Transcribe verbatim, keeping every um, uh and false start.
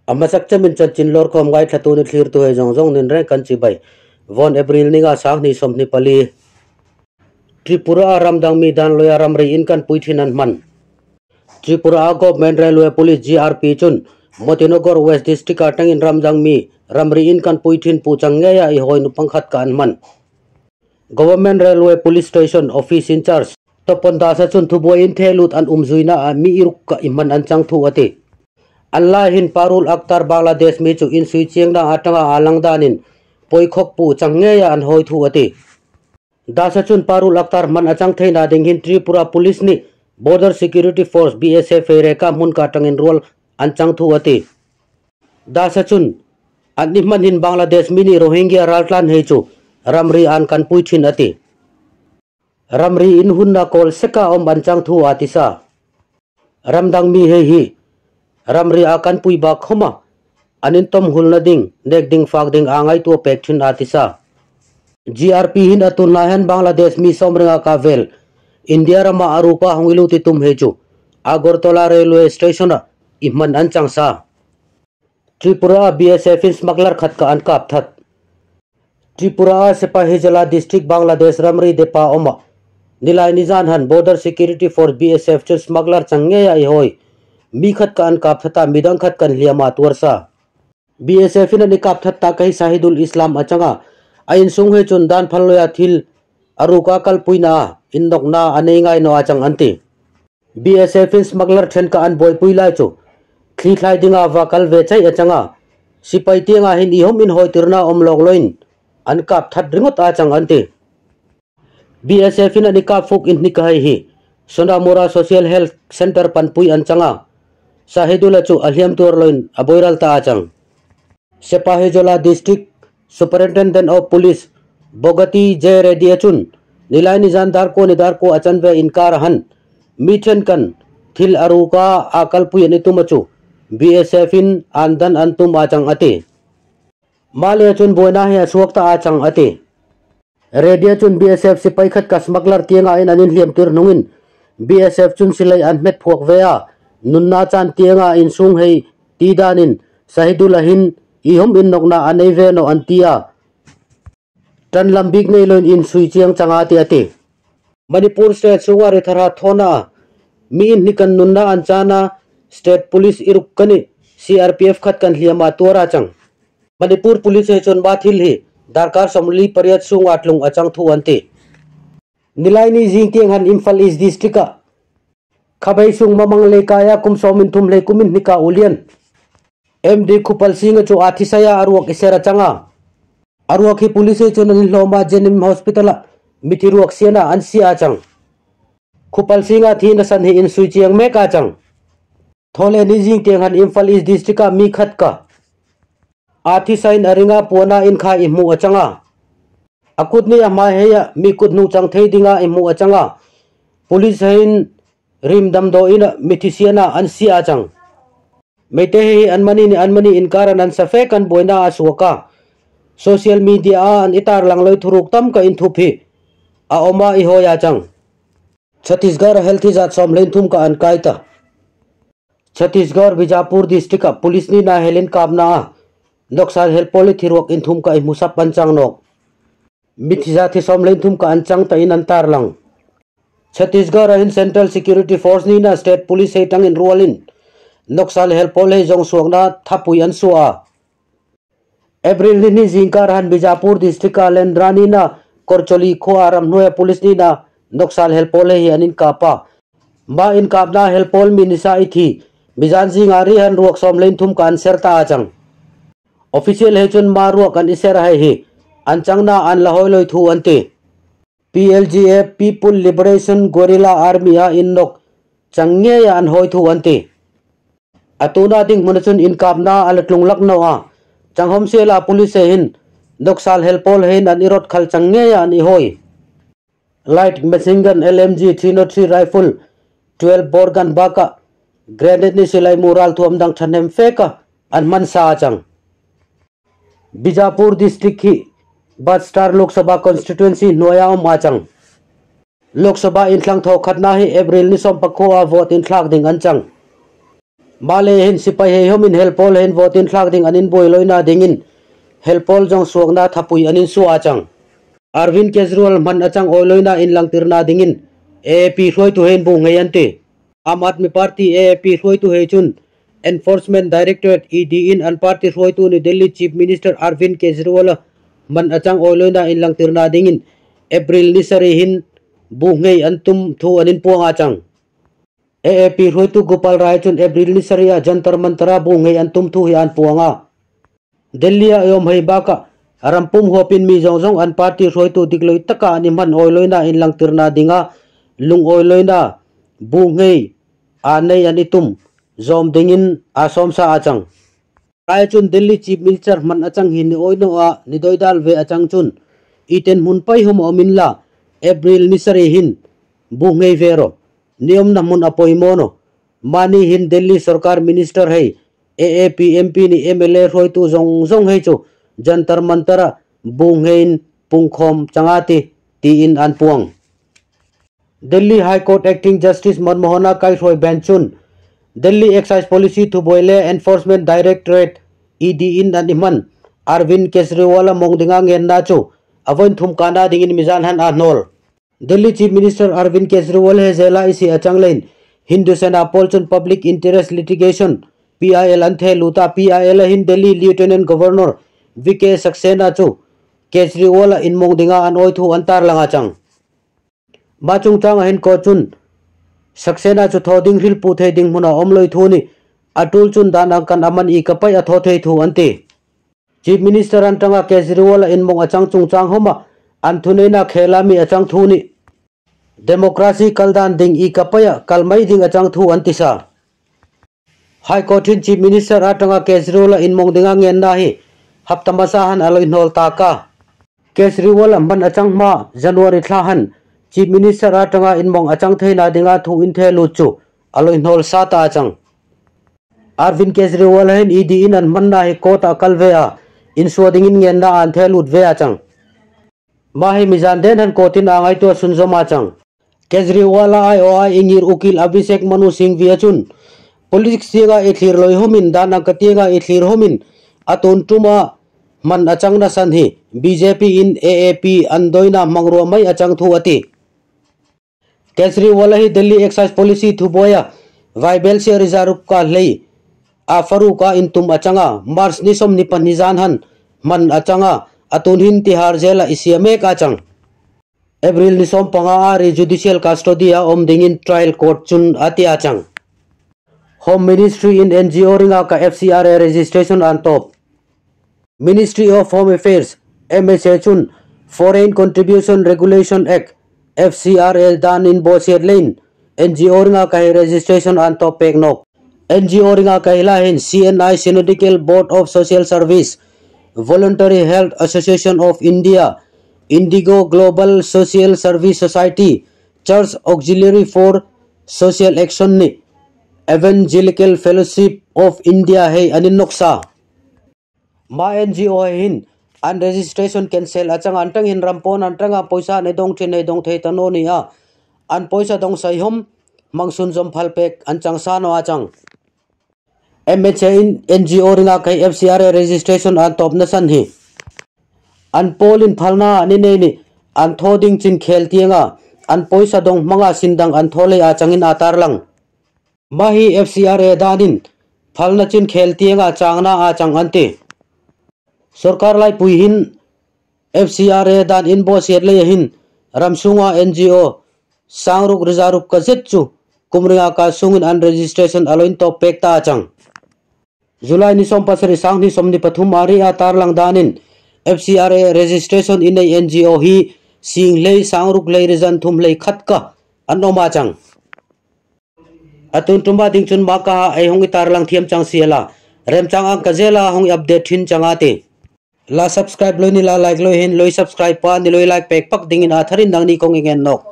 A hmasak chemin chanchin lawr khawm ngaithlatu ni thlirtuhai zawng zawng nin reng kan chibai. Vawiin April ni nga, sanghni sawmhni pali. Tripura-a ram dang mi dan loia ramri in kan puithin an hman. Tripura-a Government Railway Police, G R P chun Motinagar West District-a tangin ram dang mi ramri in kan puithin puchang ngeia ei hawi naupang khat kha an hman. Government Railway Police Station Office in-charge Topon Dasa chun thubuoiin thelut an um zuina a mi ruk kha ei hman an chang thu a ti. An lai hin Parul Akhtar Bangladesh mi chu insui chiengna atanga a lang danin pawikhawk puchang ngeia an hawi thu a ti. Dasa chun Parul Akhtar hman a chang theina ding hin Tripura Police ni Border Security Force, B S F hei reka hmun kha tangin ruol an chang thu a ti. Dasa chun an ni hman hin Bangladesh mi ni Rohingya raltlan hei chu ramri an kan puithin a ti. Ramri in hunna kawl seka awm an chang thu a ti sa. Ram dang mi hei hi ramri a kan pui bak khawma an intawm hulna ding, nek ding fak ding a ngaituo pek thin a ti sa. G R P hin a tun lai hin Bangladesh mi sawmriet nga kha vel India rama a ruka hung i lut i tum hei chu Agartala Railway Station-a ei hman an chang sa. Tripura-a B S F in smuggler khat kha an kap that. Tripura-a Sepahijala District, Bangladesh ramri depa awma nilaini zan hin Border Security Force, B S F chun smuggler chang ngeia ei hawi mi khat kha an kap that a, midang khat kha an hliama tuor sa. B S F in an i kap that tak hi Sahidul Islam a chang a. A insung hei chun dan phal loia thil a ruka kalpuina a, innawkna a nei ngai naw a chang an ti. B S F in smuggler ṭhenkhat an buoipui lai chu thli thlai dinga va kal ve chai a chang a. Sipai tienga hin ihawm inhawitirna awm lawk loin an kap that ringawt a chang an ti. B S F in an i kap fuk inhnik hai hi Sonamura Social Health Centre panpui an chang a. Sahidul-a chu a hliam tuor loin a buoi ral ta a chang. Sepahijala District Superintendent of Police Bogati J Reddy-a chun nilaini zan dar kuo ni dar kuo a chanve inkara hin mi ṭhenkhat thil a ruka a kalpui an i tuma chu B S F in an dan an tum a chang a ti. Malia chun buoina hi a suok ta a chang a ti. Reddy-a chun B S F sipai khat kha smuggler tienga in an inhliamtir hnungin B S F chun silai an hmet phuok ve a, nunna chan tienga insung hei ti danin Sahidul-a hin ihawm innawkna a nei ve naw an ti a. Ṭan lam bik nei loin insui chieng chang a ti a ti. Manipur State sunga ri thar thawnaa mi inhnik an nunna an chana State Police i ruk kha ni C R P F khat kha an hliama tuor a chang. Manipur Police hei chun ama thil hi darkar sawmli pariet sunga tlung a chang thu an ti. Nilaini zing tieng hin Imphal East District-a Khabeisung Mamang Leikaia kum sawm inthum le kum inhnika ulian M D Khupal Singh-a chu a thisaia a ruok i ser a chang a. A ruok hi police hei chun an inhlawma Jenim Hospital-a mithi ruok siena an sie a chang. Khupal Singh-a thina san hi insui chieng mek a chang. Thawleni zing tieng hin Imphal East District-a mi khat kha a thisain a ringa puona in kha i hmu a chang a. A kut ni a hmai heia mi kut hnung chang thei dinga i hmu a chang a. Police hei in rim damdaw ina mithi siena an sie a chang. Meitei hei hi an mani ni an mani inkara an sa fek an buoina a suok a. Social media-a an i tarlang loi thuruk tam kha inthup hi a awma i hawi a chang. Chhattisgarh-a healthy zat sawm le inthum kha an kai ta. Chhattisgarh Bijapur District-a police nina hel inkapnaa Naxal helpawl le thi ruok inthum kha i hmu sap an chang nawk. Mithi zat hi sawm le inthum kha an chang ta in an tarlang. Chhattisgarh-a hin Central Security Force nina State Police hei tangin ruolin Naxal helpawl hei zawng suokna thapui an suo a. April ni hni zingkar hin Bijapur District-a Lendra nina Korcholi khuoa ramhnuoia police nina Naxal helpawl hei hi an inkap a. Ama inkapna helpawl mi nisa i thi mi zan zinga ri hin ruok sawm le inthum kha an ser ta a chang. Official hei chun ama ruok an i ser hai hi an changna an la hawi loi thu an ti. P L G A, People Liberation Guerrilla Army-a innawk chang ngeia an hawi thu an ti. A tuna ding hmuna chun inkapna a la tlung lak naw a. Chang hawm sela police hei hin Naxal helpawl hei in an i rawt khal chang ngeia an i hawi. Light machine gun, L M G, three nought three rifle, twelve bore gun bakah grenade ni silai mural thuom dang ṭhahnem feka an hmang sa a chang. Bijapur District hi Bastar Lok Sabha Constituency hnuoia um a chang. Lok Sabha inthlang thaw khatna hi April ni sawm pakua vote inthlak ding an chang. Mahle hin sipai hei homin helpawl hin vote in thlak ding an inbuoi loina dingin helpawl zong suokna thapui an insuo a chang. Arvind Kejriwal hman a chang awi loina inlangtirna dingin A A P hruoitu hei inbuong ngei an ti. Aam Aadmi Party, A A P hruoitu hei chun Enforcement Directorate, E D in an party hruoitu ni Delhi Chief Minister Arvind Kejriwal hman a chang awi loina inlangtirna dingin April ni sari hin buong ngei an tum thu an inpuong a chang. A A P hruoitu Gopal Rai chun April ni sari a Jantar Mantar a buong ngei an tum thu hi an puong a. Delhi a awm hei baka ram pum huopin mi zong zong an party hruoitu dikloi taka an hman awi loina inlangtirna dinga lungawi loina buong ngei a nei an tum zawm dingin a sawmsa a chang. Rai chun Delhi Chief Minister hman a chang hi ni awi naw a, ni doi dal ve a chang chun, i ten hmun pei hom a awm inla, April ni sari hin buong ngei ve ro. Ni awmna hmun a poimaw naw. Mani hin Delhi Sorkar Minister hei, A A P M P ni M L A hruoitu zong zong hei chu Jantar Mantar a buong ngeiin pungkhawm chang a tih, tiin an puong. Delhi High Court Acting Justice Manmohan a kaihruoi bench chun Delhi Excise Policy thubuoi le Enforcement Directorate, E D in an hman Arvind Kejriwal a mawng dinga ngenna chu a vawiin thum kana dingin mi zan han a hnawl. Delhi Chief Minister Arvind Kejriwal hi jela i sie a chang leiin Hindu Sena pawl chun Public Interest Litigation, P I L an thehlut a. P I L a hin Delhi Lieutenant Governor V K Saxena chu Kejriwal a inmawng dinga an awi thu an tarlang a chang. Ma chungchanga hin court chun Saxena chu thaw ding hrilpui thei ding hmuna awm loi thu ni, a tul chun dan ang kan a man i ka pei a thaw thei thu an ti. Chief Minister an tanga Kejriwal a inmawng a chang chungchang homa an thuneina khela mi a chang thu ni, democracy kal dan ding i ka pei a kal mai ding a chang thu an ti sa. High Court hin Chief Minister a tanga Kejriwal a inmawng dinga ngenna hi hapta masa han a lo inhnawl ta a. Kejriwal a hman a chang hma January thla han Chief Minister a tanga inmawng a chang theina dinga thu inthehlut chu a lo inhnawl sa ta a chang. Arvind Kejriwal hin E D in an hmanna hi court a kal ve a, insuo dingin ngenna an thehlut ve a chang. Ma hi mi zan den han court in a ngaituo sunzawm a chang. Kejriwal a aiawh a ingir ukil Abhishek Manu Singhvi a chun politics tienga i thlir loi homin dan ang ka tienga i thlir homin a tun tuma hman a changna san hi B J P in A A P an doina hmangruo mai a chang thu a ti. Kejriwal a hi Delhi Excise Policy thubuoia vaibelsie riza ruk ka hlei a Farooq a intum a changa March ni sawmhni pahni zan han hman a changa a tun hin Tihar jail a i sie mek a chang. April ni sawmpanga a ri judicial custody a awm dingin trial court chun a ti a chang. Home Ministry in N G O ringa ka F C R A registration an tawp. Ministry of Home Affairs, M H A chun Foreign Contribution Regulation Act, F C R A dan inbawsiet leiin N G O ringa ka hi registration an tawp pek nawk. N G O ringa ka hi lai hin C N I, Synodical Board of Social Service, Voluntary Health Association of India, Indigo Global Social Service Society, Church Auxiliary for Social Action ni, Evangelical Fellowship of India hei an innawk sa. Ma N G O hei hin an registration cancel a chang an tang hin ram pawn an tanga poisa nei dong thin nei dong thei ta naw ni a, an poisa dong sai hom hmang sunzawm phal pek an chang sa naw a chang. M H A in N G O ringa ka hi F C R A registration an tawpna san hi an pawl in phalna an nei ni, an thaw ding chin khel tienga an poisa dong hmanga sin dang an thaw lei a changin a tarlang. Ma hi F C R A danin phalna chin khel tienga changna a chang an ti. Sorkar laipui hin F C R A dan inbawsiet leia hin ram sunga N G O sangruk riza ruk ka zet chu kum ringa ka sungin an registration a lo intawp pek ta a chang. July ni sawmpasari, sanghni sawmhni pathum a ri a tarlang danin F C R A registration i nei N G O hi sing hlei sangruk hlei riza thum hlei khat ka an awm a chang. A tun tuma ding chun ma ka ei hung i tarlang thiam chang si a la, remchang ang ka zela hung i update thin chang a ti. La subscribe loi ni la, like loi hin loi subscribe pa ni loi, like pek pak dingin a tharin nangni kong i ngen nawk.